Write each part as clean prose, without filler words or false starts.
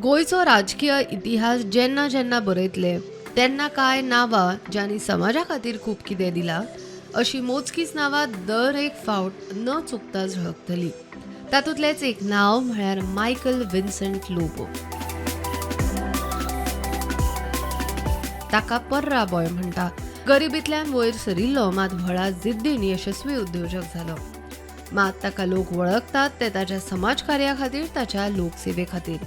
गोंयचो राजकीय इतिहास जेन्ना जेन्ना बरयतले तेन्ना कांय नांवां ज्यांनी समाजा खातीर खूब कितें दिलां अशी मोजकीच नांवां दर एक फावट न चुकता झळकतली. तातूंतलेंच एक नांव म्हळ्यार मायकल विन्संट लोबो. ताका पर्रा बॉय म्हणटा. गरिबींतल्यान वयर सरिल्लो मात व्हडा जिद्दीन यशस्वी उद्योजक जालो. मात ताका लोक वळखतात ते ताच्या समाजकार्या खातीर, ताच्या लोकसेवे खातीर.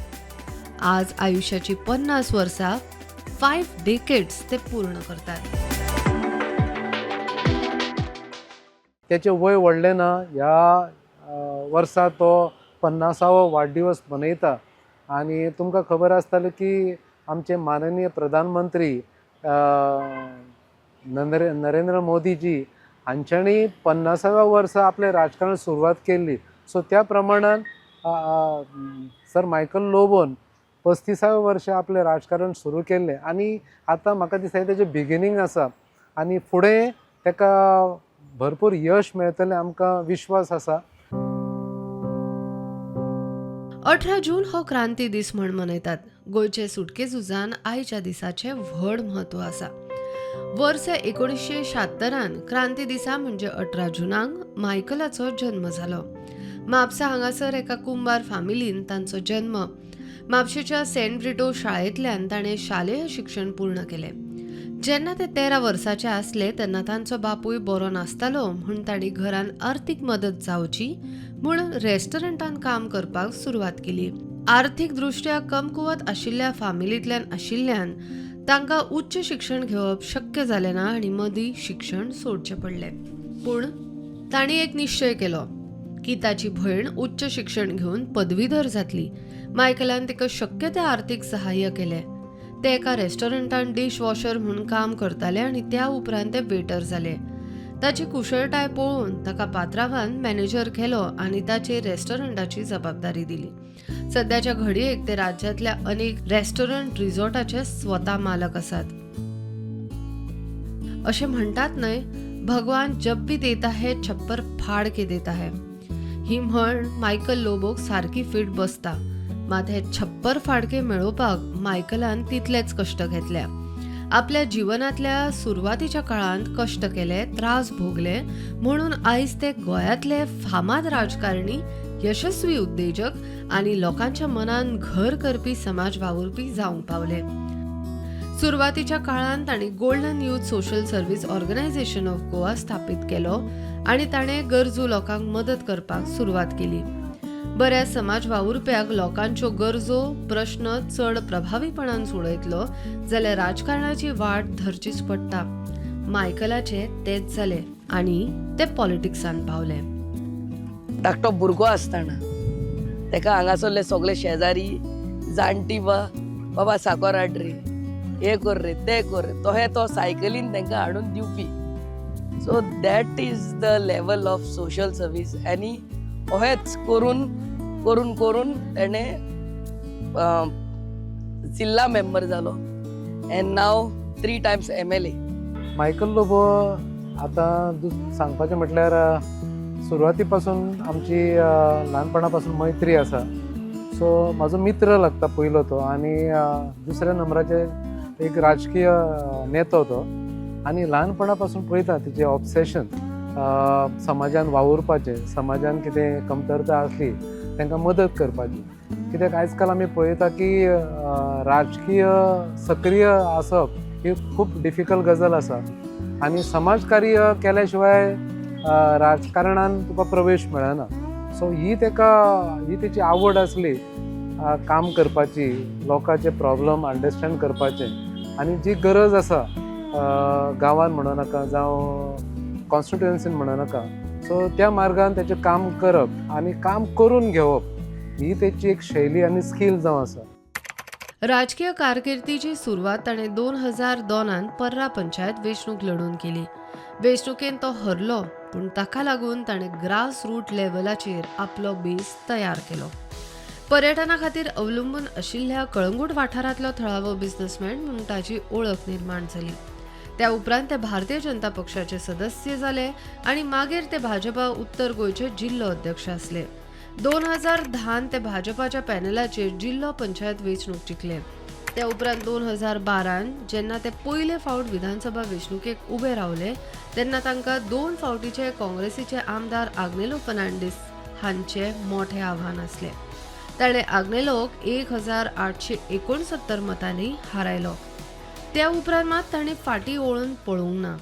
आज आयुष्याची 50 वर्सां 5 डेकेड्स ते पूर्ण करतात. त्याचें वय व्हडलें ना, ह्या वर्सा तो 50वो वाडदिवस मनयता. आनी तुमकां खबर आसतलें की आमचे माननीय प्रधानमंत्री नरेंद्र मोदीजी हांच्यांनी 50व्या वर्सा आपलें राजकारण सुरवात केल्ली. सो त्या प्रमाणान सर मायकल लोबोन 35व्या वर्सा आपलें राजकारण सुरू केल्लें आनी आतां म्हाका दिसता तेजें बिगिनींग आसा आनी फुडें ताका भरपूर यश मेळटलें आमकां विश्वास आसा. 18 जून हो क्रांती दीस म्हण मनयतात. गोंयचे सुटके झुजान आयच्या दिसाचें व्हड म्हत्व आसा. वर्स 1976 क्रांती दिसा म्हणजे 18 जुनाक मायकलाचो जन्म जालो. म्हापसा हांगासर एका कुंभार फामिलीन तांचो जन्म. म्हापशेच्या सेंट ब्रिटो शाळेंतल्यान ताणें शालेय शिक्षण पूर्ण केलें. जेन्ना ते 13 वर्साचे आसले तेन्ना तांचो बापूय बरो नासतालो म्हूण तांणी घरान आर्थीक मदत जावची म्हूण रेस्टॉरंटान काम करपाक सुरवात केली. आर्थीक दृश्ट्या कमकुवत आशिल्ल्या फामिलींतल्यान आशिल्ल्यान तांकां उच्च शिक्षण घेवप शक्य जालें ना आनी मदीं शिक्षण सोडचें पडलें. पूण तांणी एक निश्चय केलो की ताची भयण उच्च शिक्षण घेवन पदवीधर जातली. मायकलान तिका शक्य तें आर्थीक सहाय्य केलें. ते एका रेस्टॉरंटान डीश वॉशर म्हूण काम करताले आनी त्या उपरांत ते वेटर जाले. ताची कुशळटाय पळोवन ताका पात्रावान मॅनेजर केलो आनी ताचेर रेस्टॉरंटाची जबाबदारी दिली. सद्याच्या घडयेक ते राज्यांतल्या अनेक रेस्टॉरंट रिसॉर्टाचे स्वता मालक आसात. अशें म्हणटात न्हय, भगवान जब भी देता है छप्पर फाड के देता है. ही म्हण मायकल लोबोक सारकी फिट बसता. मात हे छप्पर फाडके मेळोवपाक मायकलान तितलेच कश्ट घेतल्या. आपल्या जिवनांतल्या सुरवातीच्या काळांत कश्ट केले, त्रास भोगले म्हणून आयज ते गोंयांतले फामाद राजकारणी, यशस्वी उद्देजक आनी लोकांच्या मनान घर करपी समाज वावुरपी जावंक पावले. सुरवातीच्या काळांत तांणी Golden Youth Social Service Organisation of Goa स्थापीत केलो आनी ताणें गरजू लोकांक मदत करपाक सुरवात केली. बऱ्या समाज वावुरप्याक लोकांच्यो गरजो प्रश्न चड प्रभावीपणान सोडयतलो जाल्यार राजकारणाची वाट धरचीच पडटा. मायकलाचे तेच जाले आनी ते पॉलिटिक्सान पावले. धाकटो भुरगो आसतना तेका हांगासरले सगळे शेजारी जाणटी बाबा साकर हाड रे, हें कर रे, तें कर रे, तशें तो सायकलीन तांकां हाडून दिवपी. So that is the level of social service. आनी अहेंच करून करून करून तेणें जिल्ला मेंबर जालो and now 3 times MLA. Michael Lobo आतां सांगपाचें म्हटल्यार सुरवाती पासून आमची ल्हानपणा पासून मैत्री आसा. सो म्हाजो मित्र लागता पयलो तो आनी दुसऱ्या नंबराचेर एक राजकीय नेतो तो. आनी ल्हानपणा पासून पळयता तिचें ऑब्सेशन समाजान वावुरपाचें, समाजान कितें कमतरता आसली तांकां मदत करपाची. कित्याक आयज काल आमी पळयता की राजकीय सक्रीय आसप ही खूब डिफिकल्ट गजाल आसा आनी समाजकार्य केल्या शिवाय राजकारणान तुका प्रवेश मेळना. सो ही ताका ही तेची आवड आसली काम करपाची, लोकांचे प्रॉब्लम अंडरस्टँड करपाचे आनी जी गरज आसा गांवान म्हणो नाका जावं कॉन्स्टिट्युएन्सीन म्हणो नाका, सो त्या मार्गान तेचें काम करप आनी काम करून घेवप ही तेची एक शैली आनी स्कील जावन आसा. राजकीय कारकिर्दीची सुरवात ताणें 2002 पर्रा पंचायत वेंचणूक लढून केली. वेंचणुकेन तो हरलो, पूण ताका लागून ताणें ग्रास रूट लेवलाचेर आपलो बेस तयार केलो. पर्यटना खातीर अवलंबून आशिल्ल्या कळंगूट वाठारांतलो थळावो बिझनेसमॅन म्हूण ताची वळख निर्माण जाली. त्या उपरांत ते भारतीय जनता पक्षाचे सदस्य जाले आनी मागीर ते भाजपा उत्तर गोंयचे जिल्लो अध्यक्ष आसले. 2010 ते भाजपाच्या पॅनलाचेर जिल्लो पंचायत वेंचणूक जिखले. त्या उपरांत 2012 जेन्ना ते पयले फावट विधानसभा वेंचणुकेक उबे रावले तेन्ना तांकां 2 फावटीचे काँग्रेसीचे आमदार आग्नेलो फर्नांडीस हांचे मोठे आव्हान आसले. ताणें आग्नेलोक 1869 मतांनी हारायलो. त्या उपरांत मात ताणें फाटीं वळून पळोवंक ना.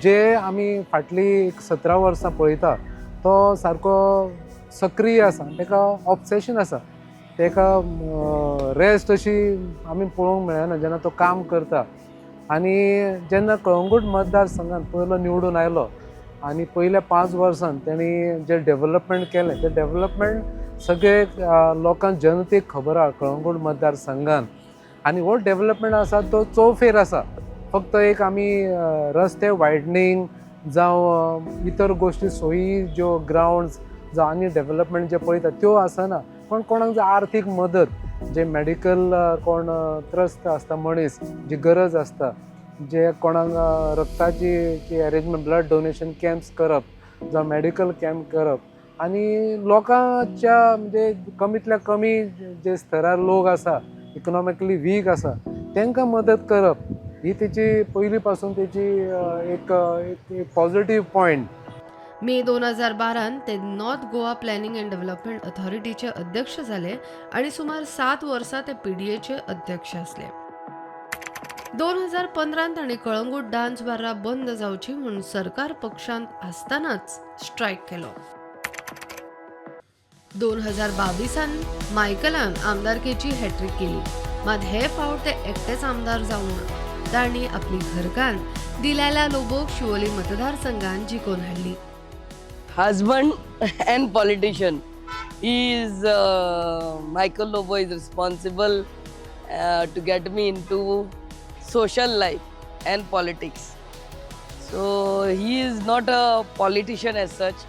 जे आमी फाटली एक 17 वर्सां पळयता तो सारको सक्रीय आसा, ताका ऑब्सेशन आसा, ताका रेस्ट अशी आमी पळोवंक मेळना जेन्ना तो काम करता. आनी जेन्ना कळंगूट मतदारसंघात पयलो निवडून आयलो आनी पयल्या 5 वर्सांत तेणी जें डेवलपमेंट केलें तें डेवलपमेंट सगळे लोकांक जनतेक खबर आहा कळंगूट मतदारसंघान. आनी हो डेवलपमेंट आसा तो चौफेर आसा. फक्त एक आमी रस्ते वायडनींग जावं इतर गोश्टी सोयी ज्यो ग्रावंड्स जावं आनी डेवलपमेंट जे पळयता त्यो आसना, पण कोणाक जर आर्थीक मदत जे मेडिकल कोण त्रस्त आसता मनीस जी गरज आसता, जे कोणाक रक्ताची जी अरेंजमेंट ब्लड डोनेशन कॅम्प्स करप जावं मेडिकल कॅम्प करप आनी लोकांच्या म्हणजे कमीतल्या कमी जे स्तरार लोक आसा इकॉनॉमिकली वीक आसा तांकां मदत करप ही तेची पयलीं पासून तेची एक पॉझिटीव पॉयंट. मे 2012 ते North Goa Planning and Development अथॉरिटीचे अध्यक्ष जाले आणि सुमार 7 वर्सां ते पीडीएचे अध्यक्ष आसले. 2015 तांणी कळंगूट डान्स बार्रा बंद जावची म्हूण सरकार पक्षांत आसतनाच स्ट्रायक केलो. 2022 मायकलान आमदारकेची हॅट्रीक केली, मात हे फावट ते एकटेच आमदार जावंक ना. तांणी आपली घरकान्न दिलायला लोबोक शिवोली मतदारसंघान जिखून हाडली. Husband and politician is Michael Lobo is responsible to get me into social life and politics. So he is not a politician as such.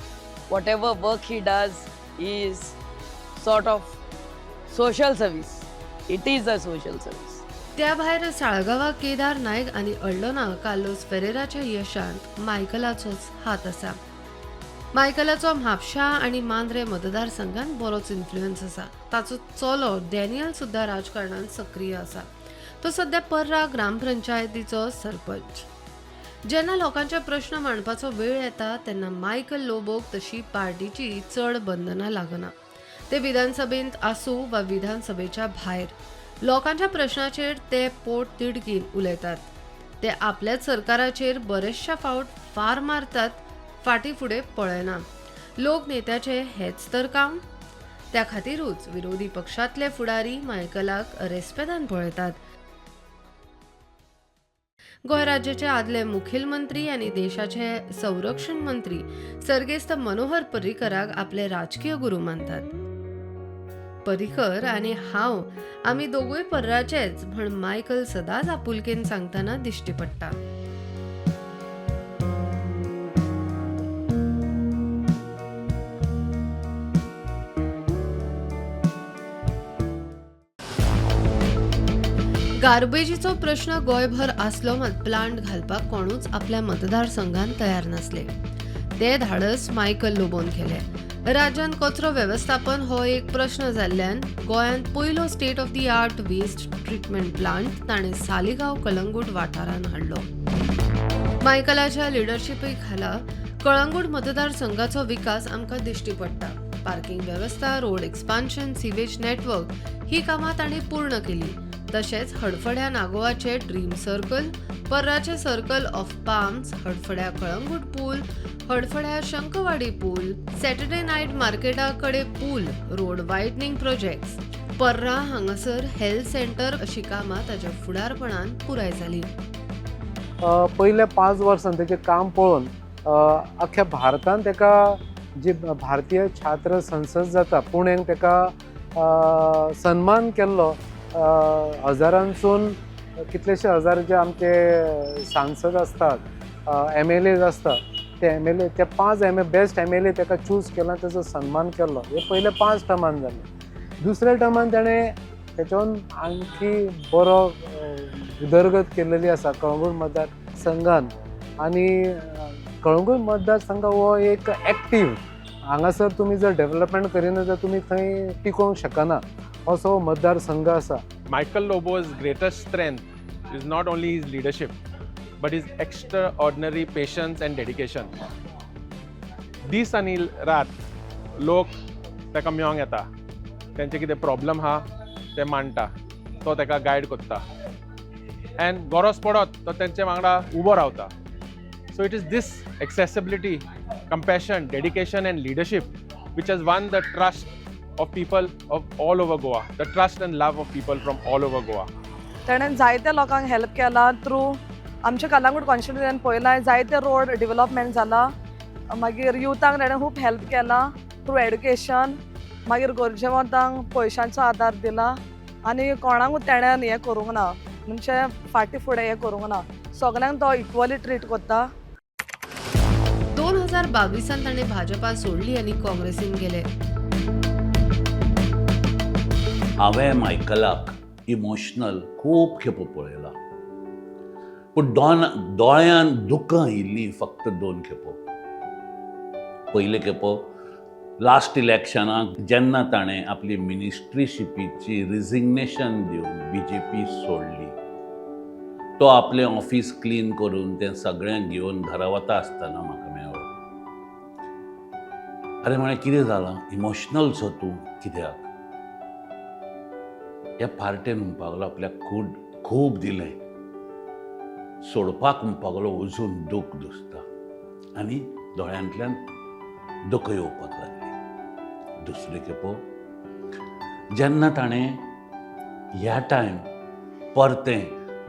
Whatever work he does is sort of social service. It is a social service. त्या भायर साळगांवा केदार नायक आनी अल्डोना Carlos फेरेराच्या यशांत मायकलाचोच हात आसा. मायकलाचो म्हापशा आनी मांद्रे मतदारसंघात बरोच influence आसा. ताचो चलो डॅनियल सुद्दां राजकारणांत सक्रीय आसा. तो सद्या पर्रा ग्रामपंचायतीचो सरपंच. जेन्ना लोकांचे प्रश्न मांडपाचो वेळ येता तेन्ना मायकल लोबोक तशी पार्टीची चड बंधनां लागना. ते विधानसभेंत आसूं वा विधानसभेच्या भायर लोकांच्या प्रश्नाचेर ते पोट तिडकीन उलयतात. ते आपल्याच सरकाराचेर बरेचशा फावट फार मारतात, फाटीं फुडें पळयना. लोकनेत्याचें हेंच तर काम. त्या खातीरूच विरोधी पक्षांतले फुडारी मायकलाक रेस्पेदान पळयतात. गोंय राज्याचे आदले मुखेलमंत्री आनी देशाचे संरक्षण मंत्री सर्गेस्त मनोहर पर्रीकराक आपले राजकीय गुरू मानतात. पर्रीकर आनी हांव आमी दोगूय पर्राचेच म्हण मायकल सदांच आपुलकेन सांगतना दिश्टी पडटा. गार्बेजीचो प्रश्न गोंयभर आसलो मात प्लांट घालपाक कोणूच आपल्या मतदारसंघात तयार नासले. ते धाडस मायकल लोबोन केले. राज्यांत कचरो वेवस्थापन हो एक प्रश्न जाल्ल्यान गोंयांत पयलो state of the art waste treatment plant ताणें सालिगांव कलंगूट वाठारांत हाडलो. मायकलाच्या लिडरशिपी खाला कळंगूट मतदारसंघाचो विकास आमकां दिश्टी पडटा. पार्किंग वेवस्था, रोड एक्सपान्शन, सिवेज नेटवर्क ही कामां ताणें पूर्ण केली. तशेंच हडफड्या नागोवाचे ड्रीम सर्कल, पर्राचे सर्कल ऑफ पाम्स, हडफड्या कळंगूट पूल, हडफड्या शंकवाडी पूल, सॅटर्डे नायट मार्केटा कडे पूल, रोड वायडनिंग प्रोजेक्ट्स, पर्रा हांगासर हेल्थ सेंटर अशी कामां ताच्या फुडारपणान पुराय जाली. पयल्या 5 वर्सां तेचें काम पळोवन अख्ख्या भारतान ताका जी भारतीय छात्र संसद जाता पुण्याक ताका सन्मान केल्लो. हजारांसून कितलेशे हजार जे आमचे सांसद आसतात, MLAs आसतात, ते MLA ते 5 बेस्ट MLA ताका चूज केला, ताचो सन्मान केल्लो. हे पयले 5 टर्मान जालें. दुसऱ्या टर्मान ताणें तेच्यान आणखी बरो उदरगत केलेली आसा कळंगूट मतदारसंघान. आनी कळंगूट मतदारसंघ हो एक एक्टीव हांगासर तुमी जर डेवलपमेंट करिना जाल्यार तुमी थंय टिकोवंक शकना असो मतदारसंघ आसा. Michael Lobo's greatest strength is not only his leadership, but his extraordinary patience and dedication. दीस आनी रात लोक ताका मेळोंक येता, तेंचे कितें प्रॉब्लम आहा ते मांडटा, तो ताका गायड करता एंड गरज पडत तो तेंचे वांगडा उबो रावता. So it is this accessibility, compassion, dedication and leadership which has won the trust of people of all over Goa, the trust and love of people from all over Goa. तेणें जायत्या लोकांक हेल्प केला through आमच्या कलांगूट कॉन्स्टिट्युएन्सीन पळयलां, जायते road development जाला. मागीर युथांक तेणें खूब हेल्प केला थ्रू एडुकेशन. मागीर गरजेवंतांक पयशांचो आदार दिला आनी कोणाकूच तेणें हें करूंक ना, म्हणजे फाटीं फुडें हें करूंक ना, सगल्यांक तो इक्वली ट्रीट करता. 2022 ताणें भाजपा सोडली आनी काँग्रेसीन गेले. हांवें मायकलाक इमोशनल खूब खेपो पळयला, पूण दोन दोळ्यान दुकां आयिल्लीं फक्त दोन खेपो. पयले खेपो लास्ट इलेक्शनाक, जेन्ना ताणें आपली मिनिस्ट्रीशिपीची रिजिग्नेशन दिवन बी जे पी सोडली. तो आपलें ऑफीस क्लीन करून तें सगळ्यांक घेवन घरा वता आसतना म्हाका मेळ्ळो. अरे म्हळें, कितें जालां, इमोशनल सो तूं कित्याक? ह्या पार्टेन म्हणपाक लागलो आपल्याक खूब खूब दिलें, सोडपाक म्हणपाक लागलो अजून दूख दिसता, आनी दोळ्यांतल्यान दुकां येवपाक लागली. दुसरे खेपो जेन्ना ताणें ह्या टायम परतें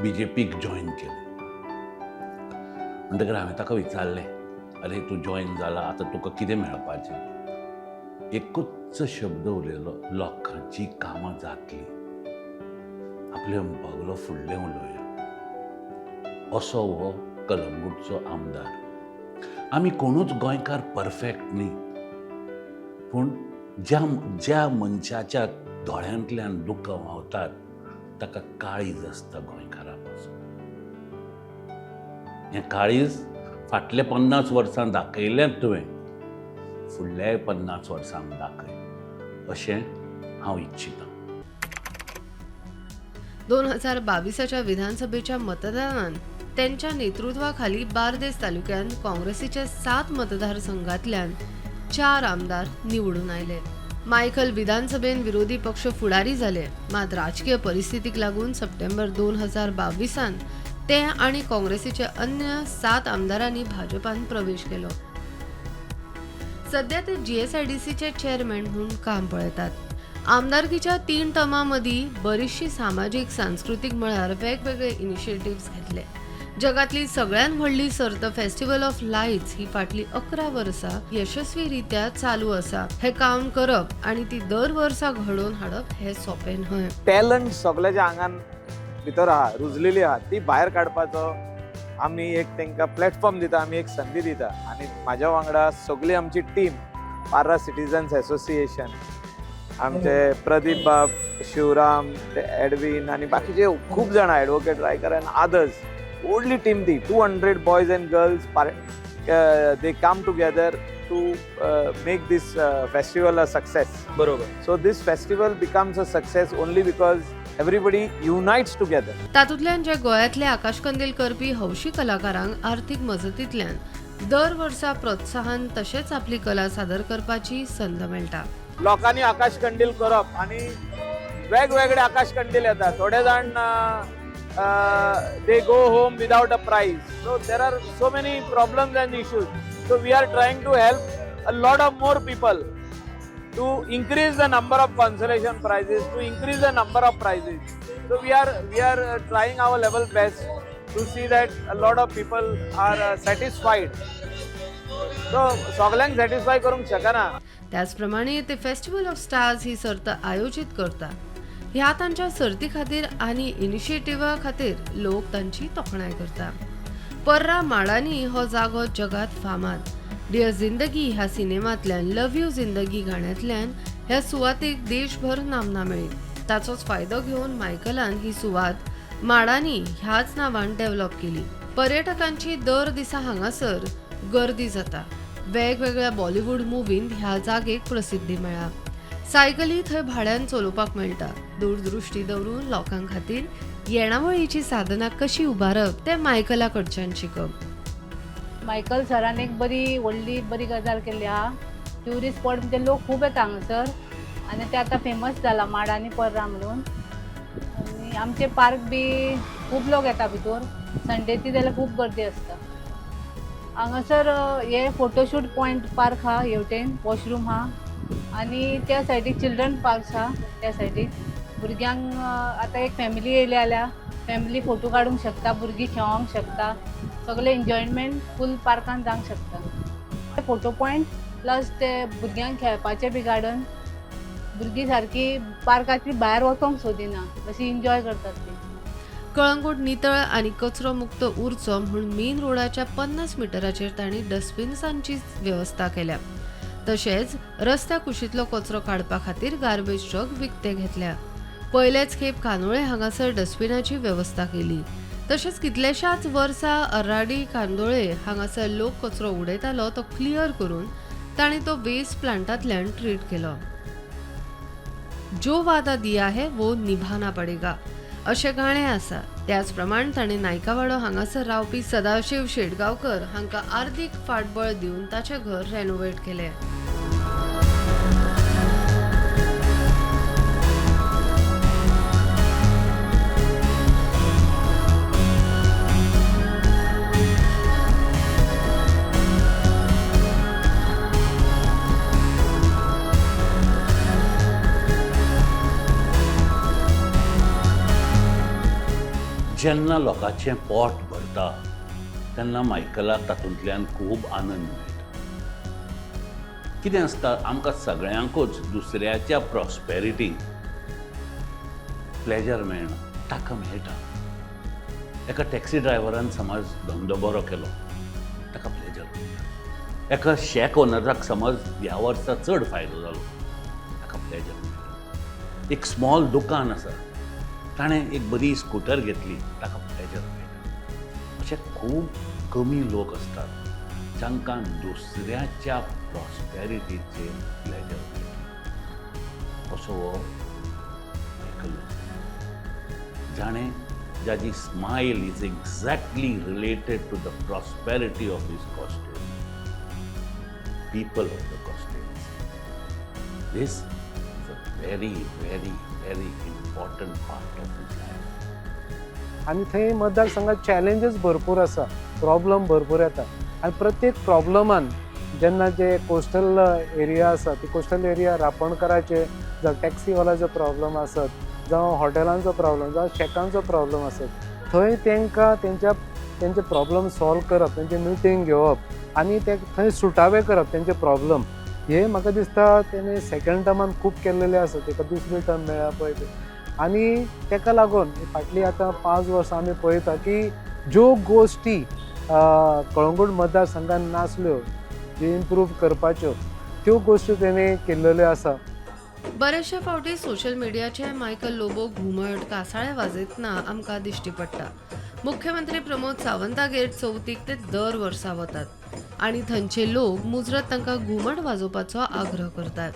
बी जे पीक जॉयन केलें, म्हणटकीर हांवें ताका विचारलें, अरे तूं जॉयन जाला, आतां तुका कितें मेळपाचें? एकूच शब्द उलयलो, लोकांची कामां जातलीं. आपले म्हणपाक लागलो फुडलें उलोवया. असो हो कलंगूटचो आमदार. आमी कोणूच गोंयकार परफेक्ट न्ही, पूण ज्या ज्या मनशाच्या दोळ्यांतल्यान दुकां व्हांवतात ताका काळीज आसता गोंयकारा पासून. हें काळीज फाटल्या 50 वर्सां दाखयलें तुवें, फुडल्याय 50 वर्सांक दाखय अशें हांव इच्छितां. 2022च्या विधानसभेच्या मतदानात त्यांच्या नेतृत्वाखाली बार्देस तालुक्यात काँग्रेसीच्या सात मतदारसंघातल्यान चार आमदार निवडून आयले. मायकल विधानसभेन विरोधी पक्ष फुडारी जाले, मात राजकीय परिस्थितीक लागून सप्टेंबर 2022 ते आणि काँग्रेसीचे अन्य सात आमदारांनी भाजपान प्रवेश केलो. सध्या ते जीएसआयडीसीचे चेअरमॅन म्हणून काम पळयतात. आमदारकीच्या तीन टर्मां बरीचशी सामाजीक, सांस्कृतीक मळार वेगवेगळे इनिशिएटिव्स घेतले. जगातली सगळ्यात व्हडली सर्त फेस्टिवल ऑफ लायट्स ही फाटली 11 वर्सां यशस्वीरित्या चालू आसा. हे काम करप आणि ती दर वर्सा घडोवन हाडप हे सोंपें न्हय. टॅलंट सगळ्याच्या आंगान भितर आहा, रुजलेली आहा, ती भायर काडपाचो आमी एक तांकां प्लॅटफॉर्म दिता, आमी एक संदी दिता. आनी म्हाज्या वांगडा सगळी आमची टीम, पार्रा सिटीजन्स एसोसिएशन, आमचे प्रदीप बाब, शिवराम, ते एडवीन आनी बाकीचे खूब जाणां, एडवोकेट रायकर आनी अदर्स, व्हडली टीम ती. 200 boys and girls, they come together to make this festival a success. बरोबर. So this festival becomes a success only because everybody unites together. तातूंतल्यान जे गोंयांतले आकाशकंदील करपी हौशी कलाकारांक आर्थीक मजतींतल्यान दर वर्सा प्रोत्साहन तशेंच आपली कला सादर करपाची संद मेळटा. लोकांनी आकाश कंदील करप आणि वेगवेगळे आकाश कंदील येतात. थोडे जाण they go home without a prize. So there are so many problems and issues, so we are trying to help a lot of more people to increase the number of consolation prizes, to increase the number of prizes. So we are trying our level best to see that a lot of people are satisfied. So सगळ्यांक satisfy करूंक शकना. त्याचप्रमाणे ते festival of stars ही सर्त आयोजीत करता. ह्या तांच्या सर्ती खातीर आनी इनिशिएटिव्हा खातीर लोक तांची तोखणाय करता. पर्रा माडांनी हो जागो जगात फामाद. डियर जिंदगी ह्या सिनेमांतल्यान लव you जिंदगी गाण्यांतल्यान ह्या सुवातेक देशभर नामना मेळ्ळी. ताचोच फायदो घेवन मायकलान ही सुवात माडांनी ह्याच नांवान डेव्हलप केली. पर्यटकांची दर दिसा हांगासर गर्दी जाता. वेगवेगळ्या बॉलिवूड मुवींत ह्या जागेक प्रसिद्धी मेळ्ळा. सायकली थंय भाड्यान चलोवपाक मेळटा. दूरदृश्टी दवरून लोकां खातीर येणावळीची साधनां कशी उबारप तें मायकला कडच्यान शिकप. मायकल सरान एक बरी व्हडली बरी गजाल केल्ली आहा. ट्युरिस्ट स्पॉट म्हणजे लोक खूब येता हांगासर आनी ते आतां फेमस जाला माड आनी पर्रा म्हणून. आनी आमचे पार्क बी खूब लोक येता भितर, संडेची जाल्यार खूब गर्दी आसता हांगासर. हे फोटोशूट पॉयंट पार्क आहा हेवटेन, वॉशरूम आहा आनी त्या सायडीक चिल्ड्रन पार्क आहा. त्या सायडीक भुरग्यांक आतां एक फॅमिली येयली जाल्यार फॅमिली फोटो काडूंक शकता, भुरगीं खेळोंक शकता, सगळें एन्जॉयमेंट फूल पार्कान जावंक शकता. फोटो पॉयंट प्लस ते भुरग्यांक खेळपाचें बी गार्डन, भुरगीं सारकी पार्कांतली भायर वचोंक सोदिना, अशी एन्जॉय करतात ती. कळंगूट नितळ आनी कचरो मुक्त उरचो म्हूण मेन रोडाच्या 50 मिटराचेर तांणी डस्टबिन्सांची वेवस्था केल्या. तशेंच रस्त्या कुशींतलो कचरो काडपा खातीर गार्बेज ट्रक विकते घेतल्या. पयलेच खेप कांदोळे हांगासर डस्टबिनाची वेवस्था केली. तशेंच कितल्याशाच वर्सां अर्राडी कांदोळे हांगासर लोक कचरो उडयतालो तो क्लियर करून तांणी तो वेस्ट प्लांटांतल्यान ट्रीट केलो. जो वादा दिया है वो निभाना पडेगा अशें गाणें आसा. त्याच प्रमाण ताणें नायकावाडो हांगासर रावपी सदाशिव शेटगांवकर हांकां आर्थीक फाटबळ दिवन ताचें घर रेनोवेट केलें. जेन्ना लोकांचें पोट भरता तेन्ना मायकलाक तातूंतल्यान खूब आनंद मेळटा. कितें आसता, आमकां सगळ्यांकूच दुसऱ्याच्या प्रॉस्पेरिटीक प्लेजर मेळना, ताका मेळटा. एका टॅक्सी ड्रायव्हरान समज धंदो बरो केलो, ताका प्लेजर मेळटा. एका शॅक ओनराक समज ह्या वर्सा चड फायदो जालो, ताका प्लेजर मेळटा. एक स्मॉल दुकान आसा, ताणें एक बरी स्कुटर घेतली, ताका प्लेजर मेळटा. अशे खूब कमी लोक आसतात जांकां दुसऱ्याच्या प्रॉस्पेरिटीचेर प्लेजर मेळटा. असो हो मायकल लोबो, जाणें जाजी smile is exactly related to the prosperity of his constituency, people of the constituency. This is a very very very important part of his life. आनी थंय मतदारसंघात चॅलेंजीस भरपूर आसा, प्रॉब्लम भरपूर येता आनी प्रत्येक प्रॉब्लमान जेन्ना जे कोस्टल एरिया आसा ती कोस्टल एरिया रापणकाराचे जावं टॅक्सीवाल्याचो प्रॉब्लम आसत, जावं हॉटेलांचो प्रॉब्लम, जावं शॅकांचो प्रॉब्लम आसत, थंय तांकां तेंचे प्रॉब्लम सॉल्व करप, तेंचे मिटींग घेवप आनी ते थंय सुटावे करप तेंचे प्रॉब्लम, हे म्हाका दिसता तेणे सेकंड टर्मान खूब केल्लेले आसा. ताका दुसरी टर्म मेळ्ळ्या पळय ते आनी ताका लागून फाटलीं आतां 5 वर्सां आमी पळयता की ज्यो गोश्टी कळंगूट मतदारसंघान नासल्यो, ज्यो इम्प्रूव करपाच्यो, त्यो गोश्टी तेणे केल्ल्यो आसा. बरेचशे फावटी सोशल मिडियाचेर मायकल लोबो घुमट कासाळे वाजयतना आमकां दिश्टी पडटा. मुख्यमंत्री प्रमोद सावंतागेर चवथीक ते दर वर्सा वतात आनी थंयचे लोक मुजरत तांकां घुमट वाजोवपाचो आग्रह करतात.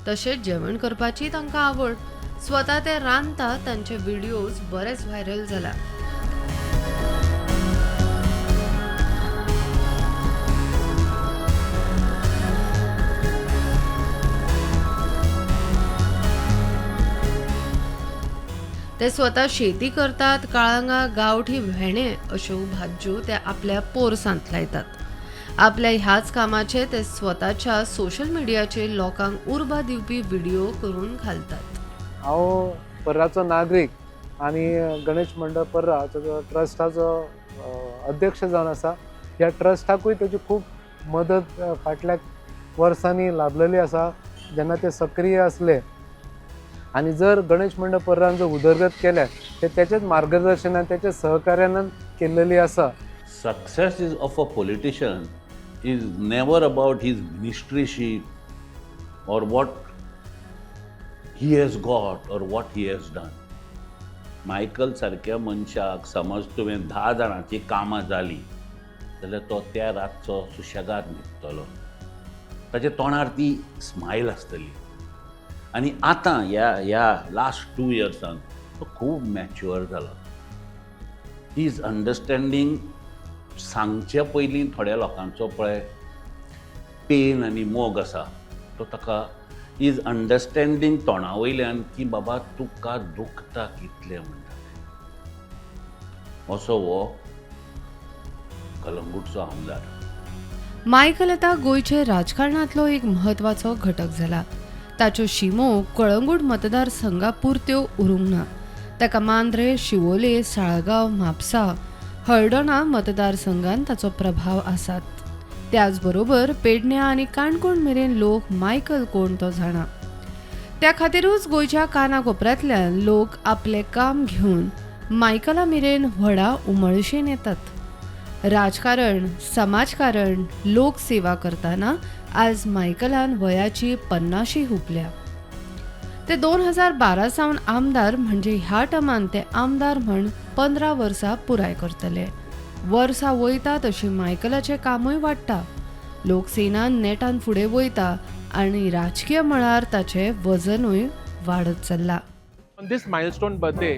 तशेंच जेवण करपाची तांकां आवड, स्वता ते रांदतात, तांचे व्हिडियोज बरेच व्हायरल जाला. ते स्वता शेती करतात. काळंगा, गांवठी भेणे अश्यो भाजयो ते आपल्या पोरसांत लायतात. आपल्या ह्याच कामाचे ते स्वताच्या सोशल मिडियाचेर लोकांक उर्बा दिवपी व्हिडिओ करून घालतात. हांव पर्राचो नागरीक आनी गणेश मंडळ पर्रा जो ट्रस्टाचो अध्यक्ष जावन आसा. ह्या ट्रस्टाकूय तेजी खूब मदत फाटल्या वर्सांनी लाभलेली आसा, जेन्ना ते सक्रीय आसले आनी जर गणेश मंडळ पर्रान जर उदरगत केल्या ते तेच्याच मार्गदर्शनान, तेच्या सहकार्यान केल्लेली आसा. Success is of a politician is never about his ministership or what he has got or what he has done. Michael सारक्या मनशाक समज तुवें 10 जाणांची कामां जालीं जाल्यार तो त्या रातचो सुशेगाद न्हिदतलो, ताच्या तोंडार ती स्मायल आसतली. आनी आतां ह्या ह्या लास्ट 2 इयर्सान तो खूब मॅच्युअर जाला. He is understanding. सांगचे पयलीं थोड्या लोकांचो पळय पेन आनी मोग आसा तो ताका is understanding तोंडा वयल्यान की बाबा तुका दुखता कितलें म्हणटा तें. असो हो कलंगूटचो आमदार. मायकल आतां गोंयचे राजकारणांतलो एक म्हत्वाचो घटक जाला. ताच्यो शिमो कळंगूट मतदारसंघा पुरत्यो उरूंक ना. ताका मांद्रे, शिवोले, साळगांव, म्हापसा, हळदोणा मतदारसंघान ताचो प्रभाव आसात. त्याच बरोबर पेडण्या आनी काणकोण मेरेन लोक मायकल कोण तो जाणा. त्या खातीरूच गोंयच्या काना कोपऱ्यांतल्यान लोक आपलें काम घेवन मायकला मेरेन व्हडा उमळशेन येतात. राजकारण, समाजकारण, लोकसेवा करतना आज मायकलान वयाची 50 हुपल्या. ते 2012 सावन आमदार, म्हणजे ह्या टर्मान ते आमदार म्हण 15 वर्सां पुराय करतले. वर्सां वयता तशी मायकलाचें कामूय वाडटा. लोकसेना नेटान फुडें वयता आनी राजकीय मळार ताचें वजनूय वाडत चल्लां. On this milestone birthday,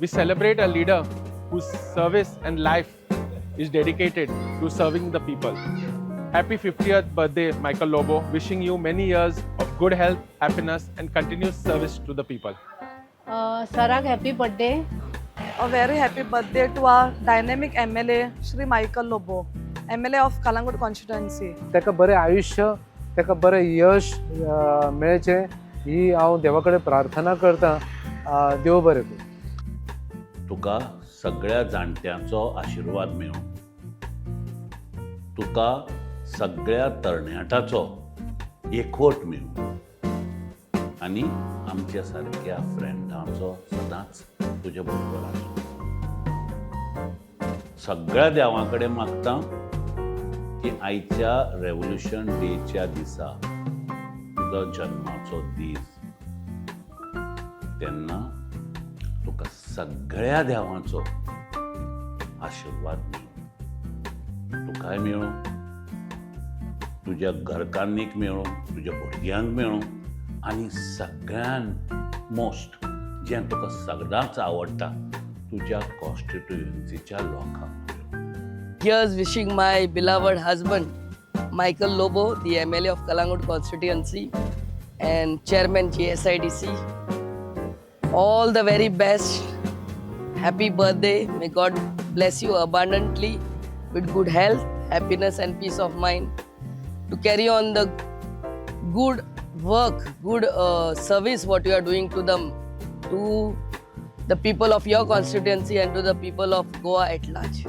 we celebrate a leader whose service and life is dedicated to serving the people. Happy 50th birthday, Michael Lobo. Wishing you many years of good health, happiness, and continuous service to the people. सराक happy birthday. A very happy birthday to our dynamic MLA Shri Michael Lobo, MLA of Calangute constituency. ताका बरें आयुश्य, ताका बरें यश मेळचें ही हांव देवा कडेन प्रार्थना करतां. देव बरें करूं. तुका सगळ्या जाणट्यांचो आशिर्वाद मेळूं, तुका सगळ्या तरणाट्याचो एकवट मेळूं आनी आमच्या सारक्या फ्रेंडांचो सदांच तुजे बरोबर आसूं. सगळ्या देवां कडेन मागता की आयच्या रेवोल्युशन डेच्या दिसा, तुजो जन्माचो दीस, तेन्ना तुका सगळ्या देवांचो आशिर्वाद मेळूं, तुकाय मेळूं, तुज्या घरकान्नीक मेळूं, तुज्या भुरग्यांक मेळूं आनी सगळ्यान मोस्ट जें तुका सगळ्यांच आवडटा तुज्या कॉन्स्टिट्युएन्सीच्या लोकांक मेळूं. Here's wishing my beloved husband, Michael Lobo, the MLA of Calangute constituency and chairman GSIDC, all the very best. Happy birthday. May God bless you abundantly with good health, happiness, and peace of mind to carry on the good work, good service what you are doing to the people of your constituency and to the people of Goa at large.